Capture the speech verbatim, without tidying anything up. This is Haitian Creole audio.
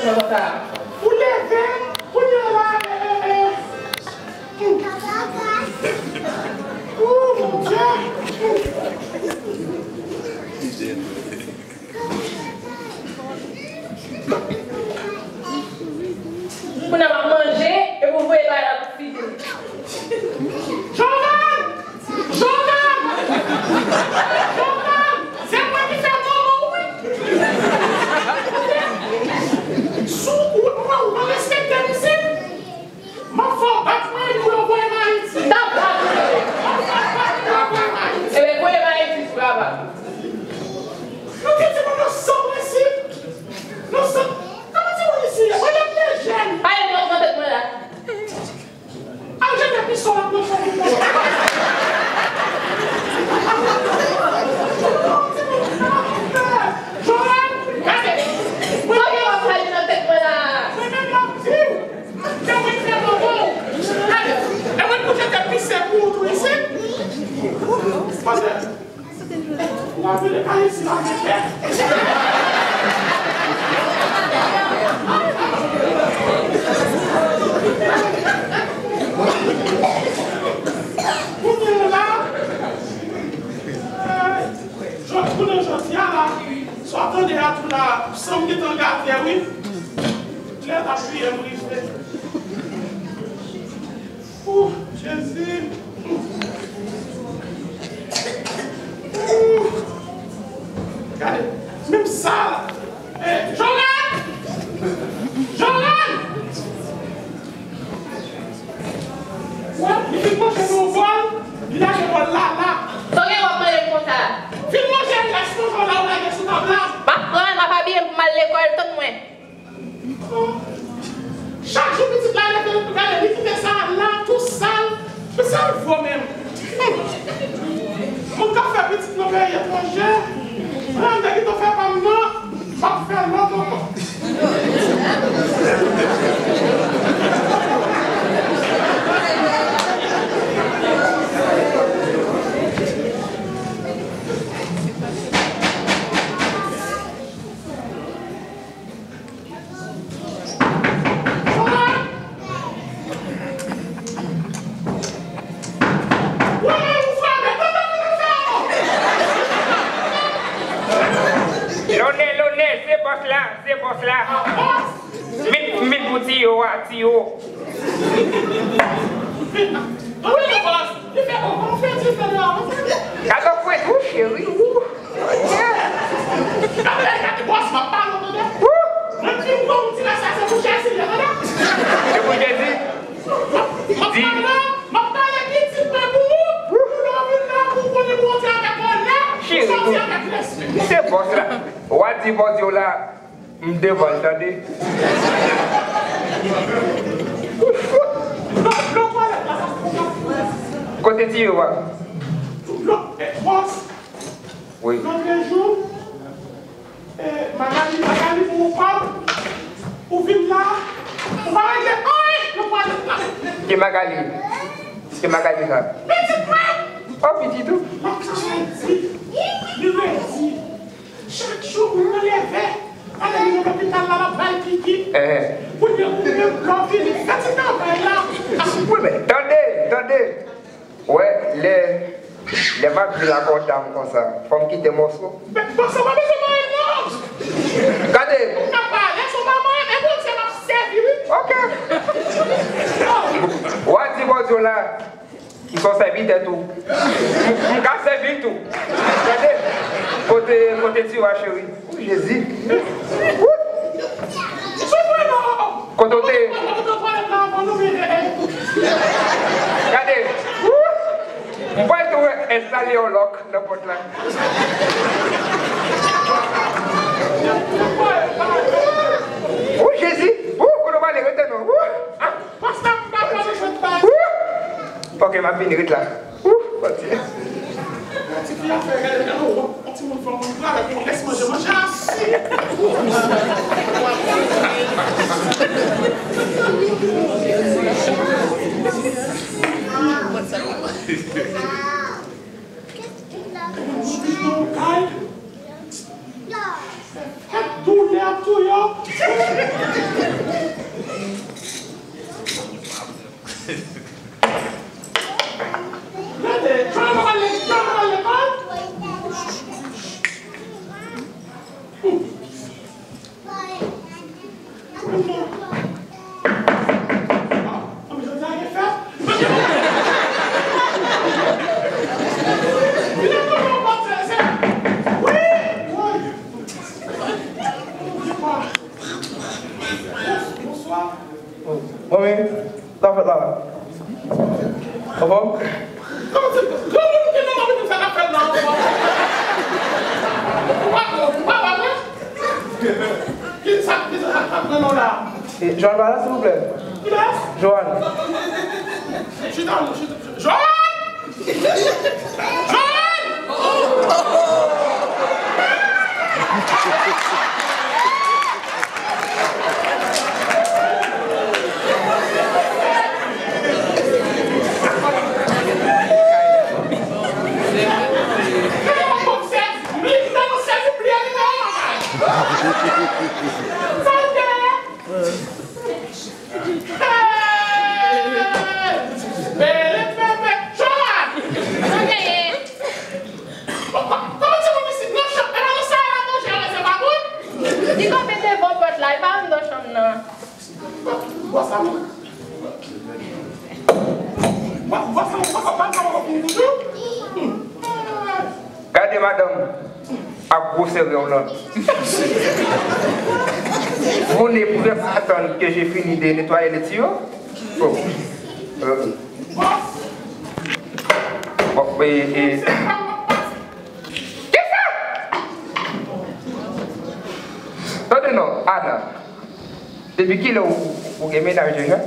Ou leve, kounye a la, e, e, e. Ou, Bondye. Kounye a m ap manje, epi w voye bagay la pou figi m. Jovan! Jovan! Jovan! Se mwen ki fè manman w, wi! Sou ou, ou, ou pa respekte m isit? M ap fè w bat mwen pou yo voye m Ayiti. M ap fè w bat mwen pou yo voye m Ayiti. Ebyen, voye m Ayiti, papa. Nou te di moun nou san prensip. Nou san. Kòman di moun isi? Mwen menm de jèn. Pale non nan tèt mwen la. Al jete pistòl ap nan fon pou mwen. Joel, gade. Mwen menm, mwen menm m ap di w. Mwen mwen fè manman w. Gade. E mwen pou jete pistòl pou ou tou isi. Pase. N ap vin Ayiti la, mesye. Kounye a la, eh, jodi, kounye jodi a la, sa w tande a tou la, sanm gentan gate, wi. Lè l ap kriye, m rive. Ooh, Jezi. Ooh. Gade, menm sa la. Eh, Joran! Joran! Wè, li fin manje nan yon bòl, li lage bòl la, la. Sa w gen w ap mande m konsa? Fin manje rès manje w la, ou lage sou tab la. M ap pran l, m ap abiye m pou m al lekòl, tann mwen. Chak jou pitit la leve, gade, li kite sa la tou sal. Men sa l vo menm? Moun k ap fè pitit nan peyi etranje, mwen m te gentan fè pa m nan, m ap fè lòt ankò. Lonè, lonè, se bòs la, se bòs la. Vin, vin pou tiyo a, tiyo. Gade fwèt ou, cheri, ou. Gade, gade, bòs, m ap pale w, tande. Mwen di w, bon, m di lè sa se pou Jezi, tande. Se pou Jezi? M ap pale, m ap pale pitit mwen pou ou, pou lè w vin la, pou w konnen Bondye avèk ou, lè ou sòti avèk respè. Se bòs la. W a di Bondye w la. M devan l, tande. Lòt, lòt twalèt la, sa se pou sa. Kote tiyo a? Lòt, eh, bòs. Wi. Lòt de jou, eh, Magali, Magali, pou ou pa, ou vin la, ou pa regle anyen nan twalèt la. Ki Magali? Ki Magali sa? Pitit mwen! Oh, pitit ou? Lòt sa, sa di, li redi. Chak jou moun nan leve, ale li nan lopital la, l ap bay piki. Kounye a ou menm, lè w vini, fè ti travay la. Wi, men, tande, tande. Wè, lè, lè m ap jwe ak yon dam konsa, fò m kite mòso. Men, bon, sa pa bezwen mwen, non. Gade. Ou ka pale, si w pa mwen, men Bondye m ap sèvi, wi. Ok. W a di Bondye w la. M se yon sèvitè tou. M, m ka sèvi tou. Gade, kote, kote tiyo a, cheri? Ou, Jezi. Ou. Kote w te? Gade. Ou. M pral tou enstale yon lòk nan pòt la. Ou, Jezi. Ou, kote w prale, rete non. Ou. Ah. Pastè, m pa pran jwèt pa. Wouh! Ok, m ap vini, ret la. Wouh! Bondye. Ti fi a fè gade, gade, yon, yon timoun fè yon moun travay pou lès manje, manje asi. Kay. Fè tou Lè ap touye w. Gade, Joel pral ale, Joel pral ale lekòl. Bonswa. Mami, sa fèt la? Anfòm? Kòman se granmoun ou te nan mami sa k ap fèt la ankò? Ou pa, ou pa wè mwen? Ki sa, ki sa k ap fèt nan la? E, Johan pa la, silvouplè? Kilès? Johan. Chita, chita. Johan! Johan! Hey! Bèlè pèpè! Johan! Sa genyen? Kò-, kò-, kòman ti moun isit nan chanm? E pa nan sal la manje a, se pa moun? Li kanpe devan pòt la, li pa anndan chanm nan. Bò sa moun. Bò, bò sa moun, bò sa moun, bò sa moun, bò sa moun. Gade madanm ak gwosè rèw lan. Vous ne pourrez pas attendre que j'ai fini de nettoyer les tuyaux? Oh. Euh. Bon, e, e. Kisa? Tande non, Ana. Depi kilè ou, ou, ou gen mennaj deja?